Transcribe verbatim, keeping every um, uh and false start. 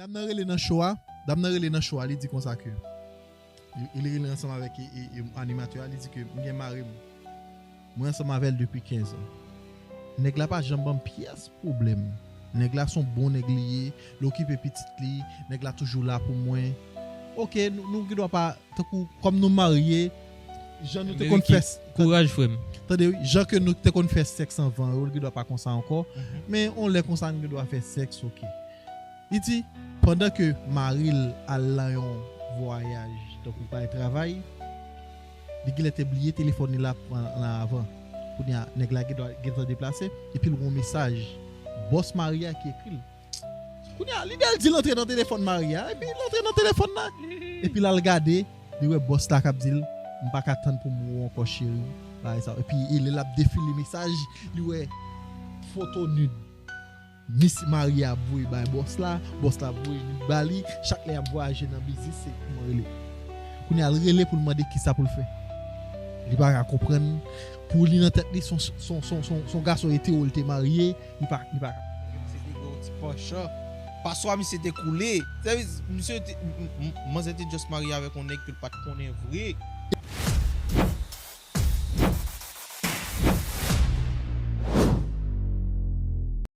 Dam nan rele nan show a, dam nan rele nan show a, li di konsa ke li, li rele ansanm avèk e, e, e, animatè a, li di ke m gen mari m. Mwen ansanm avè l depi kenz an. Nèg la pa janm ban m pyès pwoblèm. Nèg la se yon bon nèg li ye, li okipe pitit li, nèg la toujou la pou mwen. Oke, nou, nou gen dwa pa, tankou, kòm nou marye, jan nou te konn fè s-, kouraj, frè m. Tande, wi, jan ke nou te konn fè sèks anvan yo, li gen dwa pa konsa ankò. Men, yon lè konsa, nou gen dwa fè sèks, oke. Li di, pandan ke mari l al nan yon vwayaj, tankou pa travay, li genlè te bliye telefòn li la pran nan avan. Kounye a, nèg la gen dwa gentan deplase, epi l wè yon mesaj bòs mari a ki ekri l. Kounye a, lide l di l antre nan telefòn mari a, epi l antre nan telefòn nan. Epi l al gade, li wè bòs la k ap di l, "M pa ka tann pou m wè w ankò, cheri." Bagay sa. Epi, e lè l ap defile mesaj, li wè foto nude. Mis mari a voye bay bòs la, bòs la voye nude ba li, chak lè y ap vwayaje nan biznis, se kòman rele. Kounye a, l rele pou l mande kisa pou l fè. Li pa ka konprann. Pou li nan tèt li, se yon, se yon, se yon, se yon, se yon gason etero, li te marye, li pa, li pa ka. Misye te gen yon ti pansman. Paswa misye te koule. Sèvis, misye te, m, m, m, manzè te just marye avèk yon nèg ke l pa t konnen vre.